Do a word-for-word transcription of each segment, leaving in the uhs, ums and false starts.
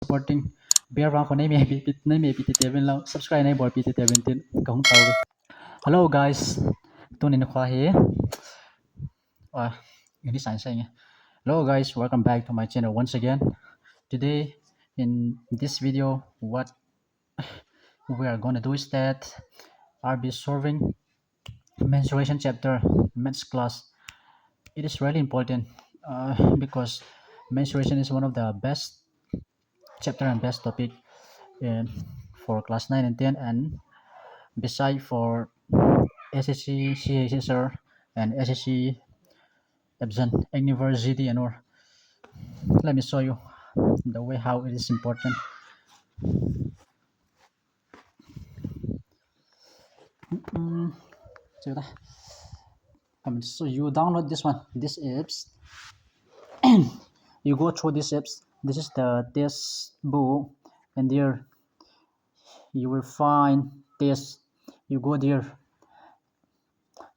supporting. Bell vang khu nei meh pi, pi, nei meh pi ti te vin lo, subscribe nei bol pi ti te vin tin, ka hung tao. Hello guys, tunin kho hi. Ah, ini sign sign. Hello guys, welcome back to my channel once again. Today, in this video, what we are gonna do is that I'll be solving mensuration chapter, maths class. It is really important, uh, because mensuration is one of the best chapter and best topic, um, for class nine and ten, and beside for S S C, C H S R, and S S C absent, Agniveer, G D and all. Let me show you the way how it is important. Mm, so that, I mean, so you download this one, this apps. You go through these apps. This is the test book, and there you will find test. You go there.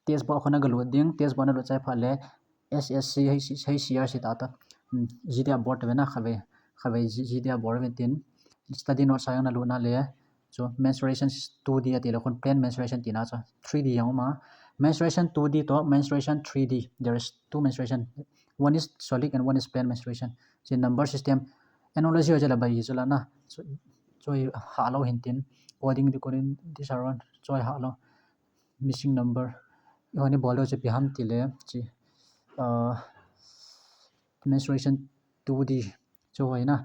Test book khu na ga lut ding, test book na lut chai phat le S S C, H C R C ta ta. Hmm, G D A board ve na kha ve, kha ve G-, G D A board ve tin. Study notes a na lut na le. So mensuration is two D ati le khun plain mensuration tina cha. Three D yang ma. Mensuration two D to mensuration three D. There is two mensuration. One is solid and one is plain mensuration. So number system, analogy ho jala bai hi chu la na. So, choi ha lo hin tin. Coding, decoding, this are one. Choi ha lo. Missing number. Ihon i bol deu chu ipi ham ti le, chi, ah, mensuration two D. Chu hoi na.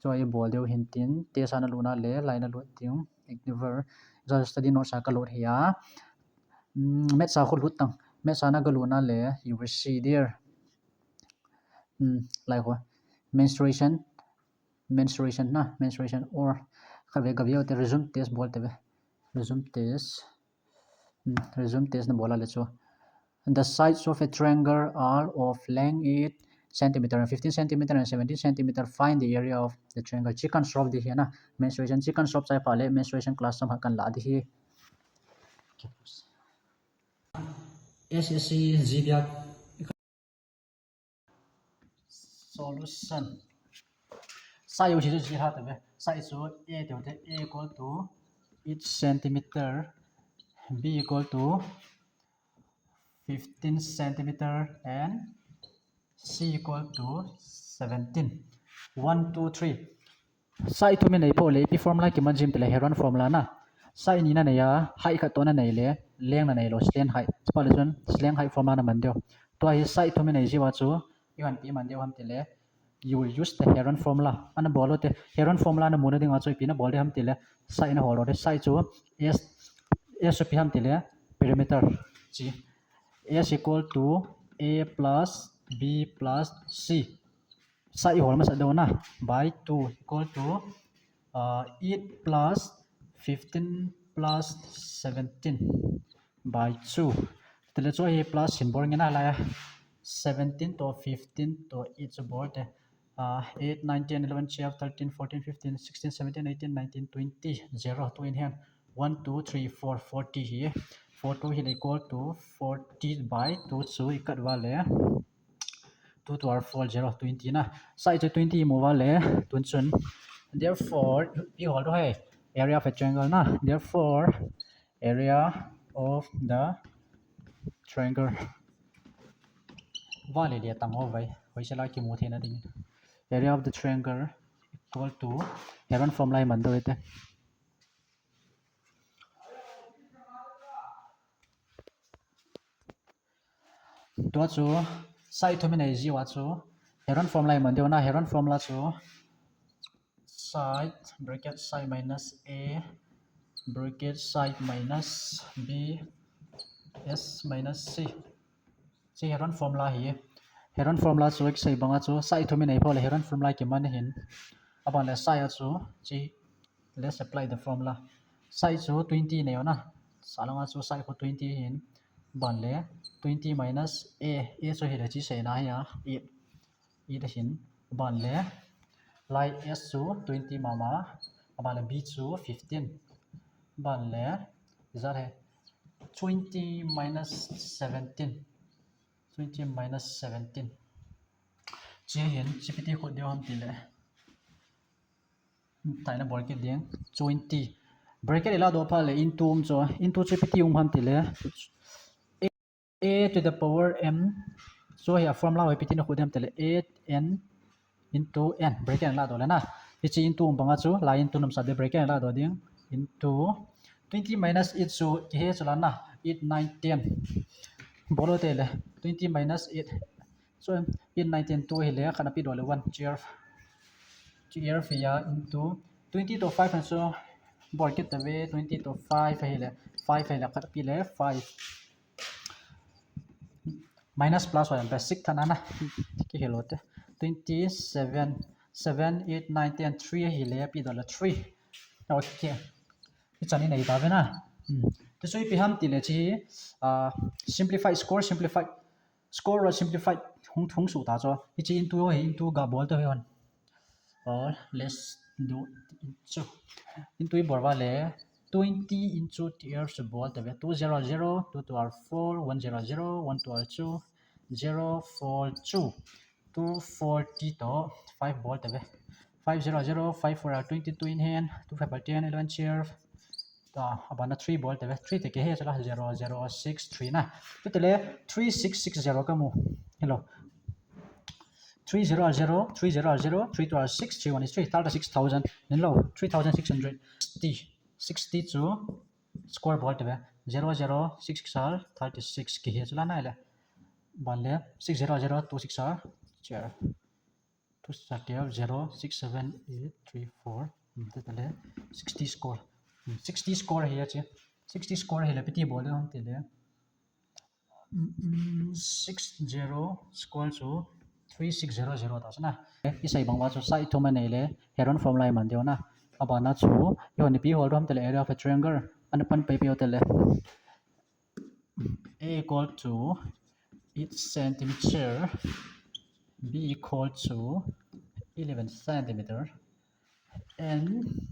Chu i bol deu hin tin, test a na lut na le, lai na lut ding, Agniveer. Chu study notes a ka lut hi a. Mm, maths a khu lut tang. Maths a na ga lut na le, you will see there. Mm, lai khu. Mensuration, mensuration na, mensuration or kha ve ga ve te resume test bol te ve. Resume test. Hmm, resume test na bol a le chu. The sides of a triangle are of length eight centimeter and fifteen centimeter and seventeen centimeter. Find the area of the triangle. Chi kan solve di hi na. Mensuration chi kan solve chai phat le mensuration class sam ha kan la di hi. S S C G D A. Solution. Side u chu chi ha ta ve. Side chu A te te, A equal to eight centimeter, B equal to fifteen centimeter, and C equal to seventeen. One, two, three. Side thum i nei poi le, ipi formula kiman jim ti le, Heron formula na. Side ni na nei a, height khat toh na nei le, length na nei lou, slant height. Chuphat le chun, slant height formula na man diu. Tua hi side thum i nei jiu a chu, i hon ipi man diu ham ti le, you will use the Heron formula. Ana bol u te, Heron formula na mu na ding a chu ipi na bol diu ham ti le, side na hol u te, side chu S, S chu ipi ham ti le, perimeter. Chi. S equal to A plus B plus C. Side i hol masa deu na, by two equal to, uh, eight plus fifteen plus seventeen by two. Ti le chu hi plus symbol nge na lai a. Seventeen to fifteen to eight chu bol te. Uh, eight, nine, ten, eleven, twelve, thirteen, fourteen, fifteen, sixteen, seventeen, eighteen, nineteen, twenty, zero, two in hand. One, two, three, four, forty hi. Four two hi le equal to forty by two chu i kat uva le. Two two are four, zero, twenty na. Side chu twenty i mu uva le, tun chun. Therefore, i hol u hai, area of a triangle na. Therefore, area of the triangle. Uva le le tang u vai. Hoi se la kimu thei na ding. Area of the triangle equal to, Heron formula i man diu te. Tua chu side thum i nei jiu a chu Heron formula i man diu na, Heron formula chu side, bracket side minus A, bracket side minus B, S minus C. Chi Heron formula hi. Heron formula chu kisei bang a chu side thum i nei poi le Heron formula kiman hin. Aban le side a chu chi, let's apply the formula. Side chu twenty nei u na. Sa lang a chu side khu twenty hin. Ban le twenty minus A. A chu hi le chi sei na hi a. Eight. Eight hin. Ban le lai S chu twenty mama. Aban le B chu fifteen. Ban le Z he. Twenty minus seventeen. Twenty minus seventeen. Chi hin, chi ipi ti khut diu ham ti le. Taina bracket ding, twenty. Bracket ila do pha le into um chu, into chu ipi ti um ham ti le, a to the power m. So hi a formula ho ipi ti na khu dem ti le, eight n into n, bracket la do le na. Hichi into um banga chu la into nam sa de, bracket la do ding, into twenty minus eight chu kihe chu la na, eight, nine, ten. Bolo te le, twenty minus eight. So eight, nine, ten, two hi le, khat na pi do le one, twelve. Twelve ya into twenty to five, and so bracket ta ve, twenty to five hi le, five hi le, khat pi le five. Minus plus wa basic thana na. Kihelo te. Twenty, seven, seven, eight, nine, ten, three hi le, pi do le three. Okay. Hichani nei ta ve na. Hmm. Ti chu ipi ham ti le chi, ah, simplify, square simplify. Square simplify hung, hung su ta chu. Hichi into hi, into ga bol to hi hon. Or let's do into, into i bol va le, twenty into twelve chu bol ta ve, two zero zero, two two are four, one zero zero, one two are two, zero four two, two forty to five bol ta ve, five zero zero, five four are twenty-two in hand, two five are ten, eleven, twelve, ta, abana three bol ta ve, three te kihe chu la, zero zero six three na. Tu te le three six six zero ka mu. Hello. Three zero are zero, three zero are zero, three two are six, three one is three, thirty-six thousand. Nin lo, three thousand six hundred sixty. Sixty chu square bol ta ve, zero zero six six are thirty-six kihe chu la na le. Ban le, six zero zero two six are twelve. Two six are twelve, zero, six, seven, eight, three, four. Hmm, te te le, sixty square. Hmm, sixty square hi a chi. Sixty square hi le ipi ti bol de ham ti le, mm, mm, six zero square chu three six zero zero ta chu na. Eh, i sei bang va chu side thum a nei le, Heron formula i man deu na. Abana chu, i hon ipi hol ham ti le, area of a triangle. Ana pan pai pai te le. A equal to eight centimeter, B equal to eleven centimeter, and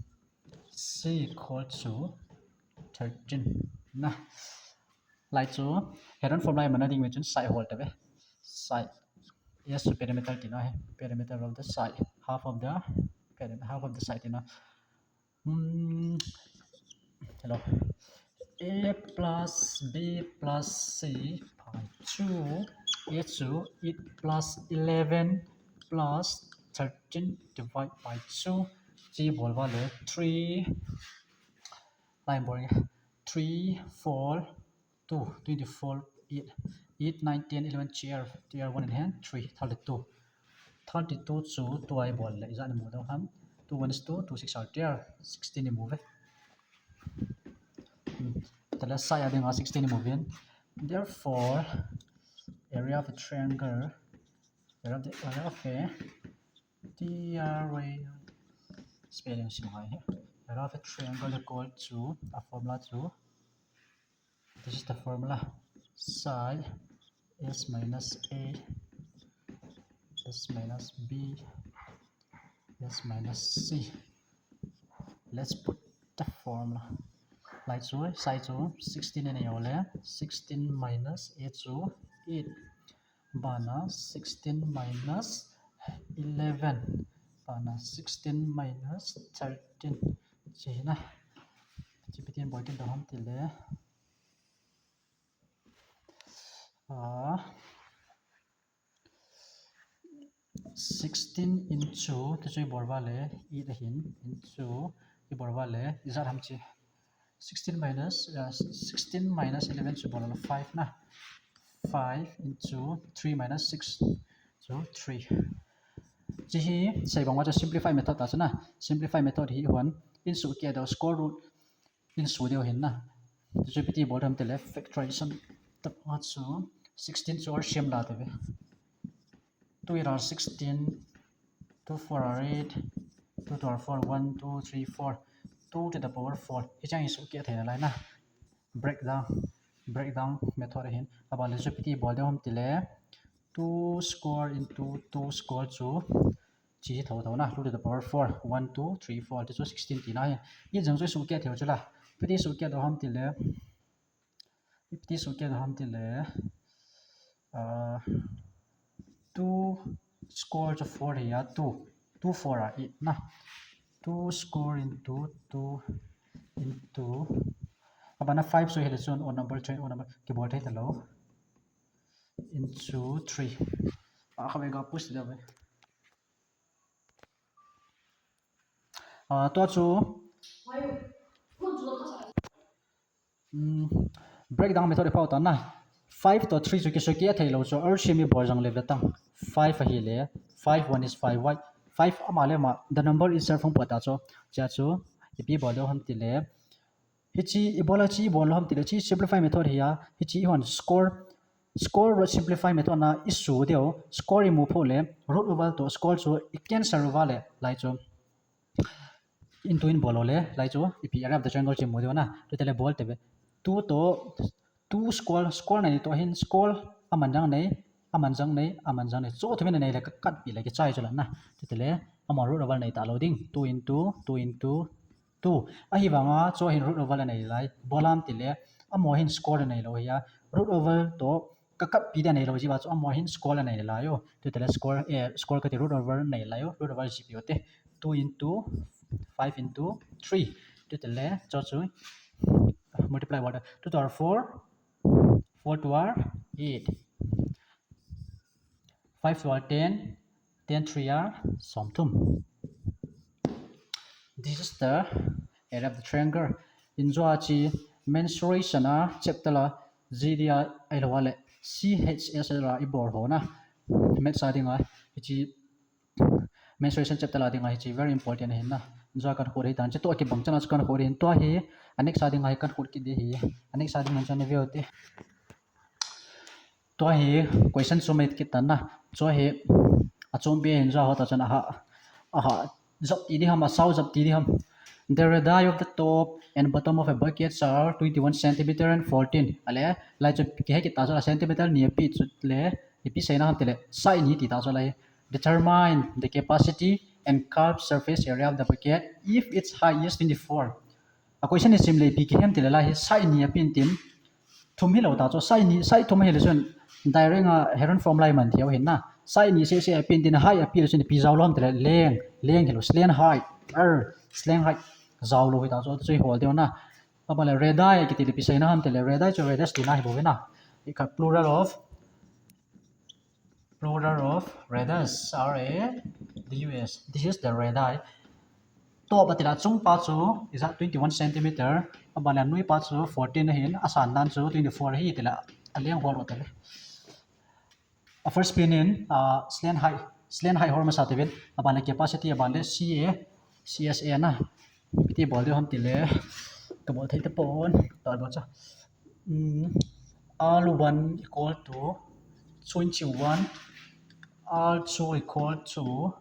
C equal to thirteen. Na, lai chu, Heron formula i man na ding ve chun side hol ta ve. Side. Yes, perimeter ti na he. Perimeter of the side. Half of the, peri-, half of the side ti na. Hmm, hello. A plus B plus C by two, A chu eight plus eleven plus thirteen divide by two. Chi bol va le three, line bol, three, four, two, twenty-four, eight, eight, nine, ten, eleven, twelve, twelve, one in hand, three, thirty-two. Thirty-two chu two a i bol le, ijat ni mu deu ham. Two one is two, two six are twelve, sixteen i mu ve. Hmm. Te le side a dinga sixteen i mu vin. Therefore, area of a triangle, area of the, area of a, T R A, spelling sim hai he. Area of a triangle equal to, a formula chu, this is the formula. Side S minus A, S minus B, S minus C. Let's put the formula. Lai chu, side chu sixteen a nei le, sixteen minus A chu eight. Bana sixteen minus eleven. Bana sixteen minus thirteen. Chi na. Chi ipi tin bol kit ding ham ti le. Ah, sixteen into, ti chu i bol va le, eight ahin, into, i bol va le, ijat ham chi. Sixteen minus, uh, sixteen minus eleven chu bol le five na. Five into three minus six. So three. Chi hi, sei bang va chu simplify method ta chu na. Simplify method hi hon, in su keh deu square root, in su deu hin na. Ti chu ipi ti bol ham ti le factorization. Ta pa chu sixteen chu R C M la ta ve. Two eight are sixteen, two four are eight, two two are four, one, two, three, four, two to the power four. Hichang in su keh thei na lai na. Breakdown, breakdown method ahin. Aban le chu ipi ti bol deu ham ti le, two square into two square chu chi tho tho na, two to the power four, one, two, three, four, ti chu sixteen ti na hi. Ijang chu su keh thei chu la. Ipi ti su keh deu ham ti le, ipi ti su keh deu ham ti le, ah, two square chu four hi a, two, two four a eight na. two square into two into, abana five chu hile chun odd number, three odd number kibol thei talou, into three. A kha ve ga push da ve. Ah, tua chu, um, breakdown method i phau ta na. Five to three chu kisuki a thei lou chu, R C M i bol jong le ve tang. Five ahile, five one is five, why? Five ama le ama, the number itself hung po ta chu, chia chu, ipi bol deu ham tile. Hichi i bol a chi i bol lou ham tile, chi simplify method hi a, hichi i hon square, square root simplify method na i su deu, square i mu pho le, root over to square chu i cancel over le, lai chu. Into in bol le, lai chu, ipi area of the triangle chi mu deu na, tu tele bol te ve. Two to, two square, square nei to hin, square aman jang nei, aman jang nei, aman jang nei. Chu thum in nei le ka kat pi le kichai chu la na. Tu tele, ama root over nei ta lou ding, two into, two into, two. Ahivanga, chu hin root over la nei lai. Bol ham tile, ama hin square la nei lou hi a. Root over to, ka kat pi dia nei lou ji ba chu, ama hin square la nei lai o. Tu tele square, eh, square kati root over nei lai o. Root over ji pi o te. Two into five into three. Tu tele, chu chu. Multiply over. Two to are four. Four to are eight. Five to are ten. Ten three are som thum. This is the area of the triangle. In jua chi mensuration a chapter la G D a ai lo le C H S L a i bol ho na. Maths a dinga, hichi mensuration chapter la dinga hichi very important ahin na. Jua kan khut hi tan chi to kibang chana chu kan khut hin tua hi. A next a dinga hi kan khut kit di hi. A next a dinga chana view te. Tua hi question chu mai kit tan na. Tua hi a chom pi hin jua ho ta chana ha. Aha. Jap ti di ham, a sao jap ti di ham. The radii of the top and bottom of a bucket are twenty-one centimeter and fourteen. Ale, lai chu kihe kit ta chu a centimeter ni a pi chu le, ipi seina ham tile, side ni ti ta chu lai. Determine the capacity and curved surface area of the bucket if its height is twenty-four. A question hi sim le ipi kihem tile lai hi side ni a pi in tin, thum hi lo ta chu, side ni, side thum hi le chun direct a Heron formula i man thei u hin na. Side ni se se a pi in tin, height a pi le chun ipi jao lou ham tile length, length hi lo, slant height, er, slant height jao lou hi ta chu, chu i hol deu na. Aban le radii kiti le ipi seina ham tile radii chu radius tina hi bou ve na. I kha plural of Plural of radius, R A D U S. This is the radii. Top a tila chung pa chu is a twenty-one centimeter. Aban le a nui pa chu fourteen ahin, a san dan chu twenty-four ahi tila. A leng hol u tile. A first pi in, uh, slant height, slant height hol masa tevin. Aban le capacity, aban le C A, C S A na. Kiti bol deu ham tile. Ka bol thei tapon. Ta bol cha. Mm, R one equal to twenty-one, R two equal to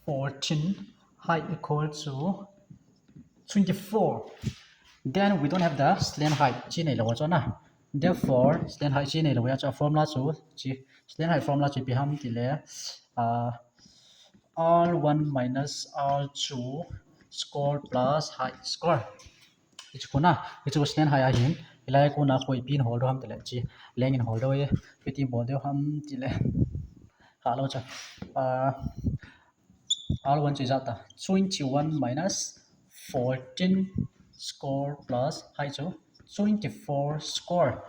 fourteen, height equal to twenty-four. Then we don't have the slant height. Chi nei lou chu na. Therefore, slant height chi nei lou a chu formula chu, chi, slant height formula chu ipi ham tile, uh, R one minus R two square plus height square. Hichu kona, hichu slant height ahin, hilai kona koi pi in hol deu ham tile chi, length in hol deu e, kiti bol deu ham tile. Ha lo cha. Uh, R one chu ijat ta, twenty-one minus fourteen square plus height chu twenty-four square.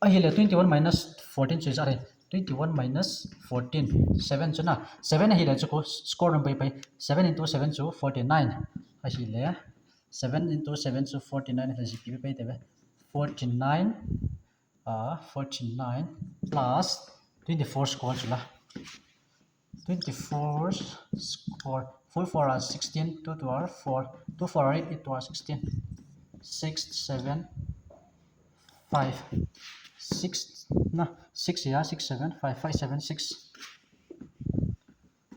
Ahile twenty-one minus fourteen chu ijat hi. Twenty-one minus fourteen, seven chu na. Seven ahile chu ko square root pai pai. Seven into seven chu forty-nine. Ahile seven into seven chu forty-nine ahile ji pi pai teve. Forty-nine, uh, forty-nine plus twenty-four square chu la. Twenty-four square. Four four are sixteen, two two are four, two four are eight, eight two are sixteen. Six, seven, five, six, na, six ya, six seven, five, five seven six,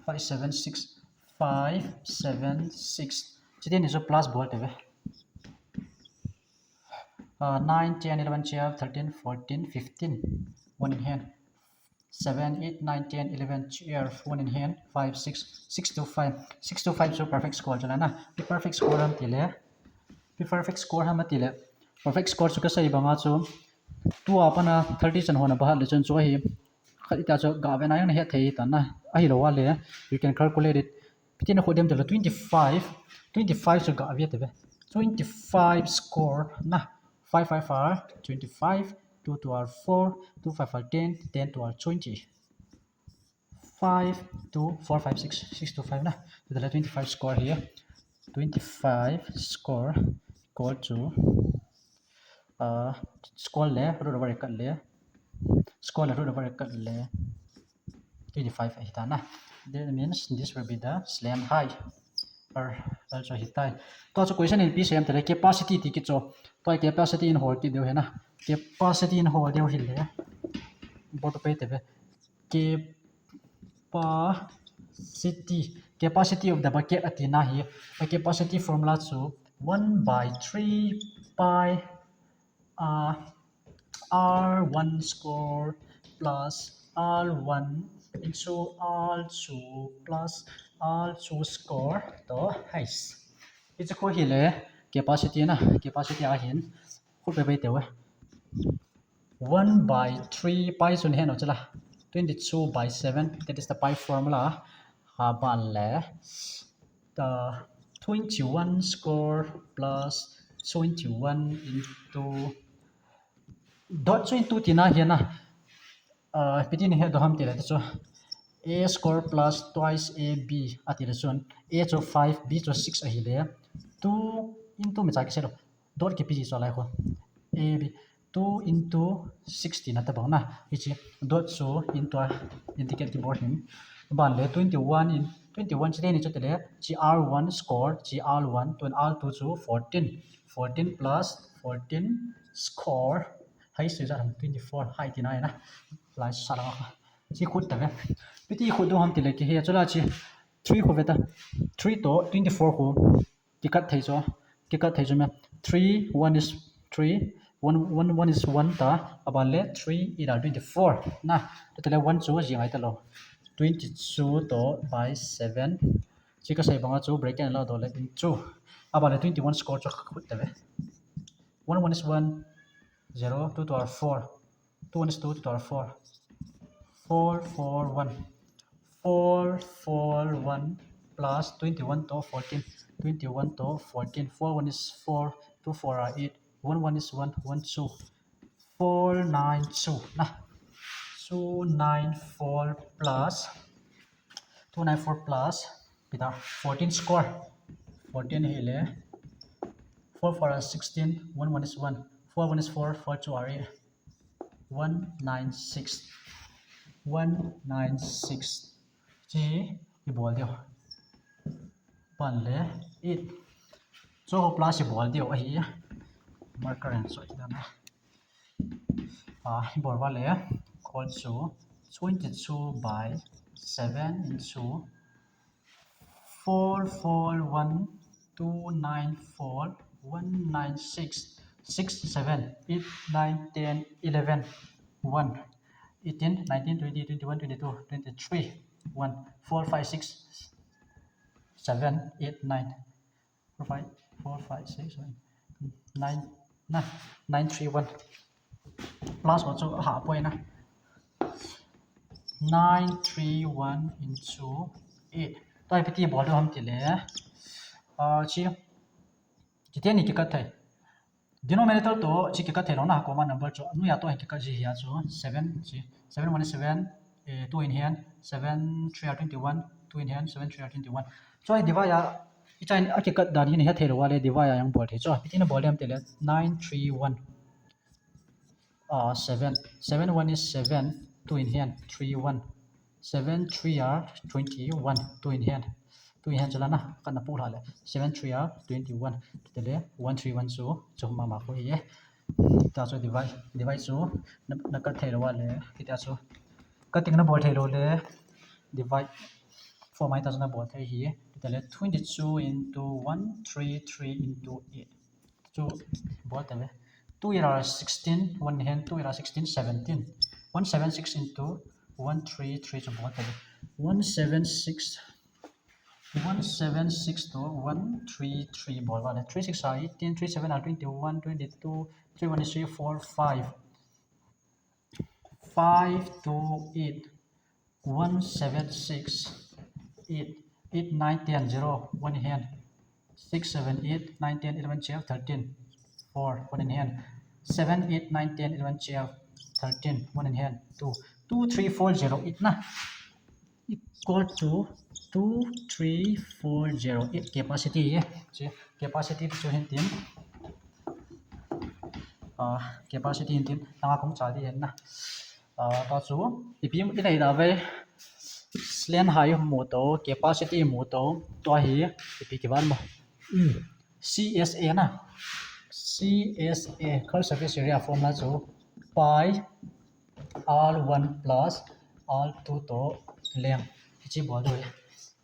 five seven six, five seven six. Chiti ni chu plus bol teve. Uh, nine, ten, eleven, twelve, thirteen, fourteen, fifteen. One in hand. Seven, eight, nine, ten, eleven, twelve, one in hand, five, six, six to five. Six to five chu perfect square chu la na. Ipi perfect square ham tile, ipi perfect square ham tile, perfect square chu kasei banga chu, tua pat a thirty chan hon a bahat le chun chu ahi. Khat ita chu ga ve na jong nahet thei ta na. Ahilou le, you can calculate it. Piti na kho dem tele twenty five, twenty five so ga avia tebe. Twenty five score na, five five are twenty five, two two are four, two five are ten, ten two are twenty. Five two four five six, six two five na. Tele twenty five score here. Twenty five score equal to uh, square le root over cut le square le root over cut le twenty five ahi ta na. That means this will be the slam high. Or also hi tai. To chu question in P C M tele capacity ti ki cho. To capacity in hol ki deu he na. Capacity in hol deu hi le. Bo to pe te be. Capacity, capacity of the bucket ati na hi, the capacity formula chu one by three pi uh, R one square plus R one into R two plus R two square to hais. Hichu ko hi le capacity na, capacity a hin khut pe pe te we. One by three pi chun hen o chala. Twenty two by seven, that is the pi formula. Ha ban le the twenty one square plus twenty one into dot chu into ti na hi na. Uh, piti ni he do ham ti le chu a square plus twice a b ati le chun a chu five, b chu six ahi le two into mi cha ki se lo. Dot ki pi ji so lai ko. A b two into sixteen ata bang na. Hichi dot chu into a indicate ki bor hin. Ban le twenty one in twenty one chi ni chu te le chi R one square chi R one to R two chu fourteen. Fourteen plus fourteen square. Hai se ja twenty four hai ti na na. Lai sa la. Chi khut ta ve. Piti khut do ham ti le ki he chu la chi three khu ve ta. Three to twenty four khu. Kikat thei chu, kikat thei chu me. Three, one is three, one, one, one is one ta, aban le three, eight are twenty four. Na, tu tele one chu ji ngai ta lo. Twenty two to by seven. Chi ka sei banga chu bracket la do le in chu. Aban le twenty one square chu khut ta ve. One, one is one, zero, two, two are four. Two one is two, two are four. Four, four, one. Four, four, one plus twenty one to fourteen. Twenty one to fourteen. Four one is four, two four are eight. One one is one, one two. Four nine two. Na. Two nine four plus two nine four plus pita fourteen square. Fourteen hi le. Four four are sixteen. One one is one. Four one is four. Four two are eight. One nine six. One nine six. Chi i bol deu. Pan le eight. So plus i bol deu ahi. Marker and so i dana. Ah, i bol va le equal to twenty two by seven into four four one two nine four one nine six six seven eight nine ten eleven one eighteen nineteen twenty twenty one twenty two twenty three one four five six seven eight nine four five four five six seven nine na nine three one plus ho chu ha poi na nine three one into eight. Tua piti bol deu ham ti le. Ah, chi. Kiti ni kikat thei. Denominator to chi kikat thei lo na, common number chu. Anu ya to kikat ji hia chu. Seven chi. Seven one is seven. Eh, two in hand. Seven three are twenty one. Two in hand. Seven three are twenty one. Chu ai divide ya. Ichai a kikat dan hi ni ha thei lo wa le divide ya yang bol thei chu. Piti na bol deu ham ti le. Nine three one. Uh, seven. Seven one is seven, two in hand, three one. Seven three are twenty one, two in hand. Two in hand chala na, kan na pu la le. Seven three are twenty one. Tele one three one so, so mama ko ye. Ta so divide, divide so na, na kat thei lo wa le. Kita so. Cutting na bol thei lo le. Divide. For my ta so na bol thei hi. Tele twenty two into one three three into eight. Chu bol ta ve. Two eight are sixteen, one hand, two eight are sixteen, seventeen. One seven six into one three three chu bol ta ve. One seven six, one seven six to one three three bol va le. Three six are eighteen, three seven are twenty one, twenty two, three one is three, four, five. Five two eight. One seven six eight eight, nine, ten, zero, one in hand. Six, seven, eight, nine, ten, eleven, twelve, thirteen, four, one in hand. Seven, eight, nine, ten, eleven, twelve, thirteen, one in hand. Two, two, three, four, zero, eight na. Equal to two, three, four, zero, eight capacity ye. Capacity chu hin tin. Ah, capacity hin tin. Tanga kong cha di hen na. Ah, ta chu, ipi i nei da ve. Slant high mu to, capacity mu to, tua hi, ipi kivan mo. Hmm. C S A na. C S A, curved surface area formula chu pi R one plus R two to length. Hichi bol do.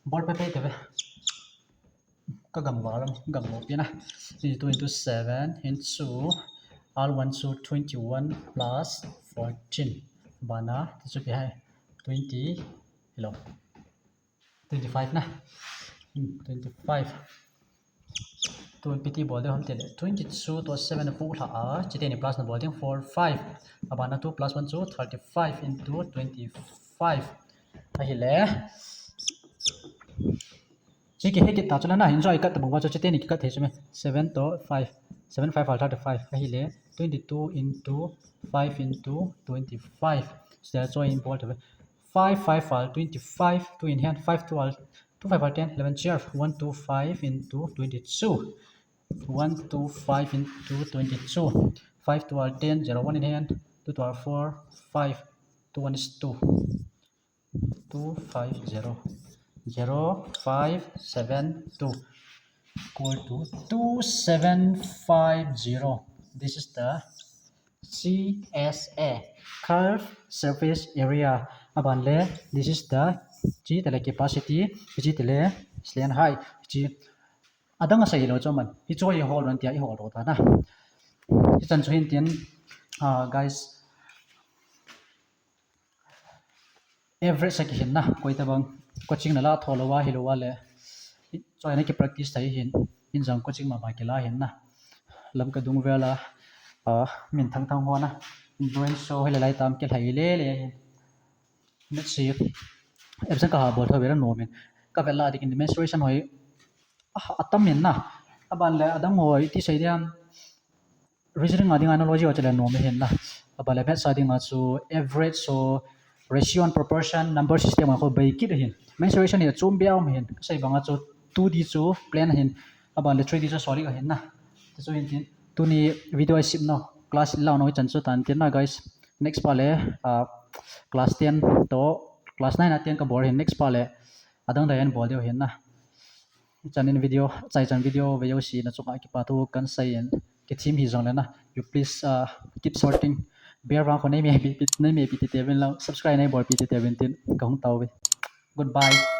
Bol pe pe te ve. Ka gam valam, gam lo pina. Twenty-two into seven into R one chu twenty-one plus fourteen. Bana, ti chu pi hai. Twenty, hello. Twenty-five na. Hmm, twenty-five. Tun piti bol de ham tele. Twenty-two to seven a pu hla a. Chiteni plus na bol ding four, five. Abana two plus one chu thirty-five into twenty-five. Ahile. Chi ki he kit ta chu la na hin jo i kat ta bang wa chu chiteni ki kat thei chu me. Seven to five. Seven five are thirty-five. Ahile. Twenty-two into five into twenty-five. So that's why important. Five five are twenty-five. Two in hand. Five two are two five are ten. Eleven twelve. One two five into twenty-two. One two five into twenty-two. Five two are ten. Zero one in hand. Two two are four. Five. Two one is two. Two five zero. Zero five seven two. Equal to two seven five zero. This is the C S A, curved surface area. Aban le, this is the, chi tele capacity, chi tele slant height, chi adang a sei lo chu man. Hi chu hi hol ron tia i hol ro ta na. Hi chan chu hin tin, ah, guys, average a kihin na, koi ta bang, coaching na la tho lo wa, hi lo wa le. Choi na ki practice thei hin, in jang coaching ma ba ki la hin na. Lam ka dung vela, ah, min thang thang ho na. Drawing show hi le lai tam ki lai le le hin. Let's see. Absent ka ha bol tho vela no min. Ka vela dikin mensuration hoi, ah, atam min na. Aban le adang hoi, ti sei diam. Reasoning a dinga analogy a chule nom hin na. Aban le maths a dinga chu average, so ratio and proportion, number system a kho bei kit hin. Mensuration hi chom bia um hin. Ka sei banga chu two D chu plane hin. Aban le three D chu solid hin na. Ti chu hin tin. Tuni video i sip no. Class la no chan chu tan tin na, guys. Next pa le, ah, class ten to class nine a ten ka bol hin. Next pa le adang dang bol deu hin na. Chanin video, chai chan video ve jouse na chunga kipa thu kan sei in, kithim hi jong le na. You please, uh, keep supporting. Bell vang kho nei me pi, nei me pi ti te vin lang, subscribe nei bol pi ti te vin tin ka hung tao ve. Goodbye.